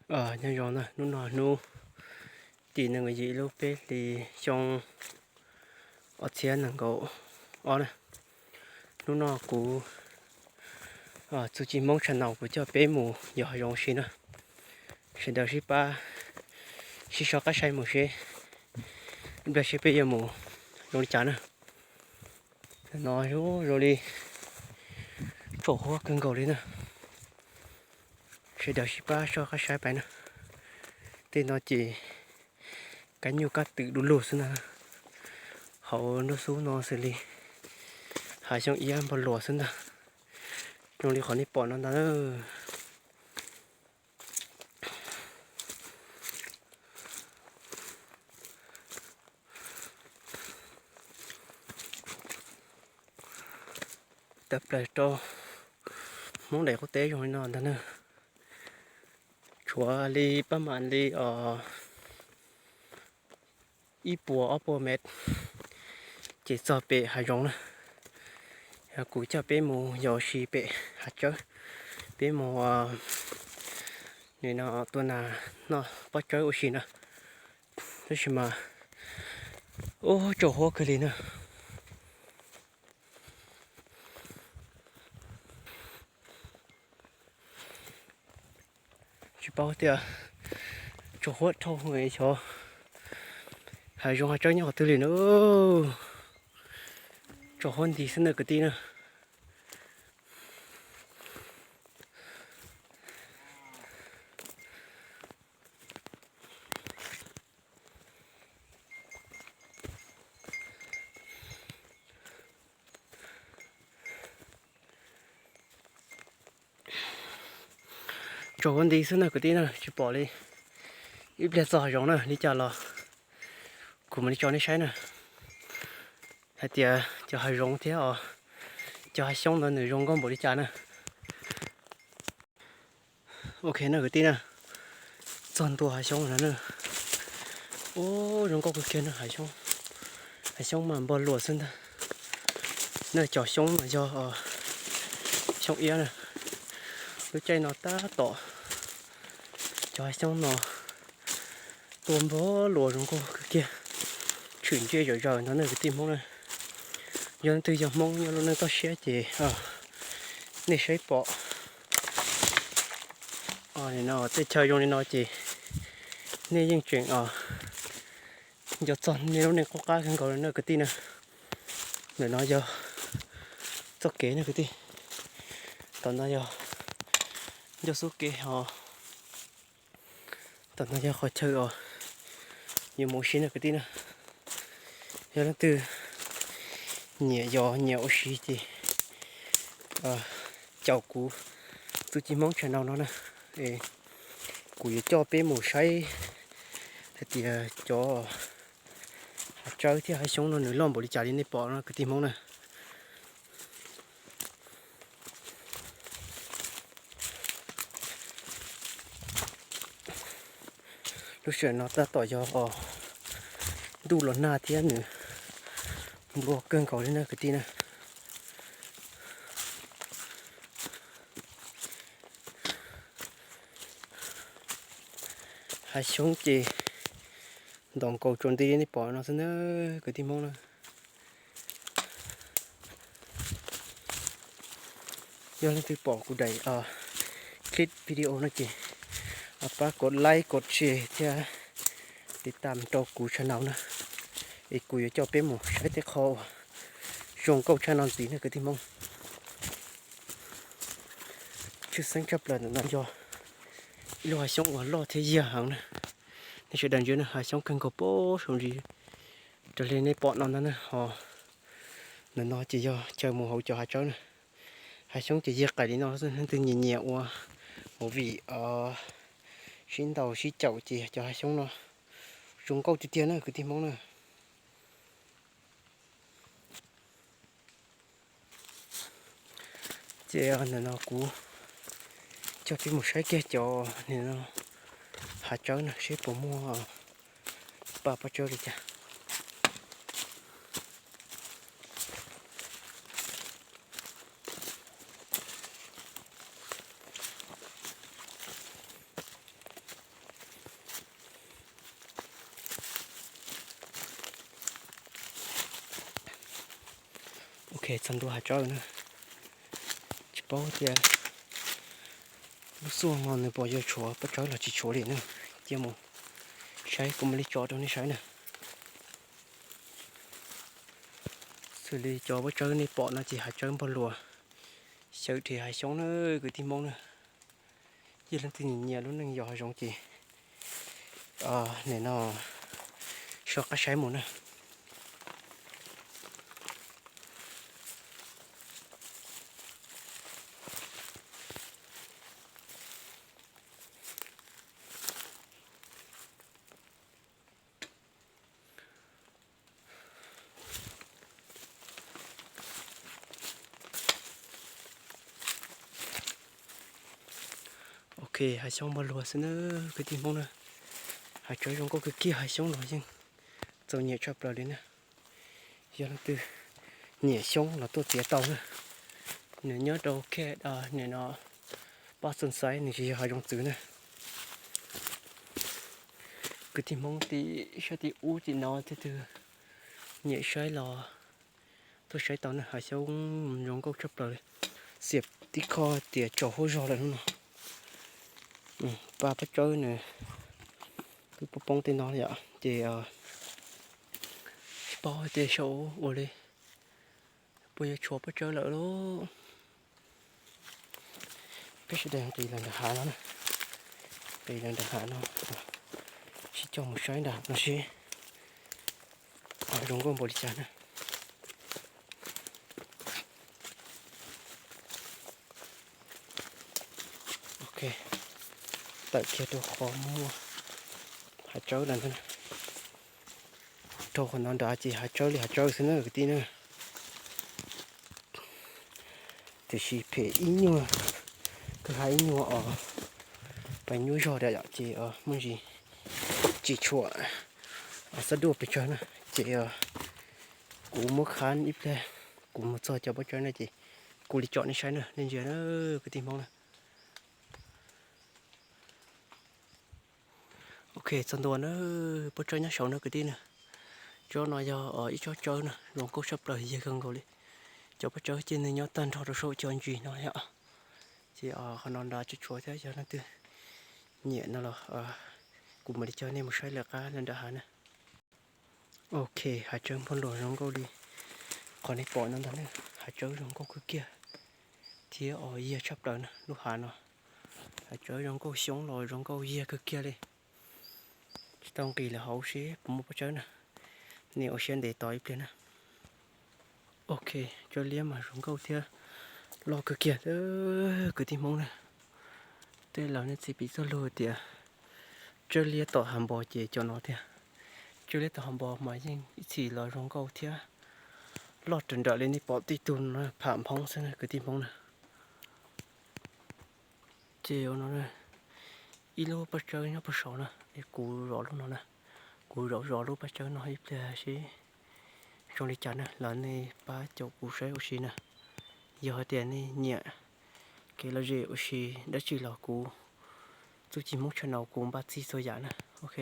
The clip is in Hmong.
Nyob zoo na, hnub no hnub tim nees nkaum yim lub peb hlis xyoo ob txhiab nees nkaum ob na. Hnub no kuv Txuj Ci Hmoob channel kuv coj peb mus yos hav zoov ua si na. Sawv daws sib pab sib soj qab saib mus seb ib pliag seb peb yuav mus zoo li cas na. No zoo li tsaus huab kawg nkaus li na. Sawv daws sib pab soj qab saib pais na. Tej no ces kab nyuj kab twm du lug xwb ntag. Hauv nruab xub no xws li hav xyoob iab npog luas xwb ntag. Zoo li qhov nej pom no ntag. Tawm plaws rau Hmoob Daim Qub Teb zoo li no ntag na. Tshuav li pab mam li os ib puas ob puas mev ces txog pem hav zoov na. Kuv coj peb mus yos ua si pem hav tsawb, peb mus nim no tua nas noj pob tsawb ua si na. Tab sis mas ub tsaus huab kawg li na. Tsis paub tias tsaus huab dhau xyov hav zoov hav tsawb nyob qhov twg li na. Tsaus huab nti xwb na kwv tij na. Tsaus huab nti xwb na kwv tij na, tsis pom li. Ib pliag txog hav zoov na, li cas los kuv mam li tso nej saib na, hais tias cov hav zoov thiab os, cov hav xyoob ntawd nws zoo nkauj npaum li cas na. Ok na kwv tij na, txog ntua hav xyoob no na. Ub, zoo nkauj kawg kiag na hav xyoob. Hav xyoob mas npog luas xwb ntag. Na cov xyoob mas yog xyoob iab na. Lub caij no tab tom cov hav xyoob no tuaj npog luas zoo nkauj kawg kiag, tshwm ntsia zom zaws no na kwv tij Hmoob na. Yog leej twg yog Hmoob nyob lub neej toj siab ces nej saib pom tej chaw zoo li no ces nej yeej tseem nco txog nej lub neej qub qab kawg nkaus li na kwv tij na. Ntawm no yog txoj kev na kwv tij. Tom no yog ncauj xub kev ho tom no yog qhov chaw uas yuav mus ua si na kwv tij na. Yog leej twg nyiam yos nyiam ua si ces caum kuv Txuj Ci Hmoob channel no na. Kuv yuav coj peb mus saib hais tias cov hav tsawb thiab hav xyoob no nws loj npaum li cas li nej pom no kwv tij Hmoob na. Lub sij hawm no tab tom yog ntuj los nag thiab nws nplua kawg nkaus li na kwv tij na. Hav xyoob ces ntos nkaus tsuas nti li nej pom no xwb na kwv tij Hmoob na. Yog leej twg pom kuv daim clip video no ces pab kov like kov share thiab tiv tam rau kuv channel na, es kuv yuav coj peb mus saib tej qho uas zoo nkauj tshaj no ntxiv na kwv tij Hmoob. Tshwj xeeb tshaj plaws ntawm no yog ib lub hav xyoob uas loj thiab yiag heev na. Nej sawv daws ntsia na, hav xyoob kawg nkaus pem saum ntsis. Raws li nej pom no ntag na, ho ntawm no ces yog chaw mus hauv cov hav tsawb na. Hav xyoob ces yiag qais li no xwb, leej twg nyiam nyiam ua movie sib ntaus sib caum ces cov hav xyoob no zoo nkauj tiag tiag na kwv tij Hmoob na. Ces ntawm no kuv coj peb mus saib kiag cov nim no hav tsawb na seb puas muaj pa pob tsawb li cas. Txog ntua hav tsawb na, tsis paub tias lub xuaj no nws puas yuav tshuav pob tsawb los tsis tshuav li na. Cia mus saib, kuv mam li tso rau nej saib na. Xws li cov pob tsawb nej pom no ces hav tsawb npog luas, xyaw rhiav hav xyoob na, kwv tij Hmoob na. Yog leej twg nyiam nyiam lub neej yos hav zoov ces nim no soj qab saib mus na. Ok, hav xyoob npog luas xwb na, kwv tij Hmoob na. Hav tsawb zoo nkauj kawg kiag, hav xyoob los yeej txaus nyiam tshaj plaws li na. Yog leej twg nyiam xyoob los tuaj txiav tau na. Nws nyob rau Canada, nim no Boston Side, nws tsis yog hav zoov txwv na. Kwv tij Hmoob tim sab tim ub tim no, leej twg nyiam saib los tuaj saib tau na, hav xyoob zoo nkauj tshaj plaws li. Xiam tib qho tias tsaus huab zog lawm hnub no. Pab pob tsawb nws twb poob poob tej no yom, ces tsis paub hais tias saum ua li puas yuav tshuav pob tsawb lawm lauj. Peb sawv daws nqis los nram hav no na, nqis los nram hav no, sib coj mus saib nram no seb zoo nkauj npaum li cas na. Ok, tawm kiag rau qhov muaj hav tsawb lawm ntag. Rau qhov no nrad ces hav tsawb li hav tsawb xwb na kwv tij na. Tiam sis phem ib nyuag, kwj ha ib nyuag os, pes nyuaj zog diam yom, ces muaj ntsis tsis tshua xab duaj pes tsawg na. Ces kuv muab khab ib pliag, kuv mus txog cov pob tsawb no ces kuv li tsom nej saib na, nej ntsia na kwv tij Hmoob na. Ok, txog ntua na, pob tsawb nyob saud na kwv tij na. Tsob no yog ib tsob tsawb na, zoo nkauj tshaj plaws, yag kawg nkaus li. Cov pob tsawb ces nws nyob tag nrho rau saum cov ntsis no yom. Ces qhov no nrad tsis tshuav thiab, yog leej twg nyiam no los kuv mam li coj nej mus saib lawv qab nram hav na. Ok, hav tsawb npog luas zoo nkauj li qhov nej pom no ntag na. Hav tsawb zoo nkauj kawg kiag thiab os, yag tshaj plaws na lub hav no. Hav tsawb zoo nkauj, xyoob los zoo nkauj, yag kawg kiag li. Tsis tau nqis lawm hauv seb puas muaj pob tsawb na. Nej ua siab ntev tos ib pliag na. Ok, tsawb liab mas zoo nkauj thiab loj kawg kiag kwv tij Hmoob na. Tej laus nej txiv piv txoj lus tias tsawb liab tom hav npoo ces cov no tiag. Tsawb liab tom hav npoo mas yeej ib txhis los zoo nkauj thiab loj raws nraim li nej pom tej tug no, pham nphoob xwb na kwv tij Hmoob na. Ces ua no, ib lub pob tsawb nyob puag saud na, es kuv zov lub no na. Kuv zov zov lub pob tsawb no ib pliag seb zoo li cas na, los nej pab caum kuv saib ua si na. Yog hais tias nej nyiam kev lom zem ua si dab tsi los kuv Txuj Ci Hmoob channel kuv npaj txhij txhua yam na. Ok.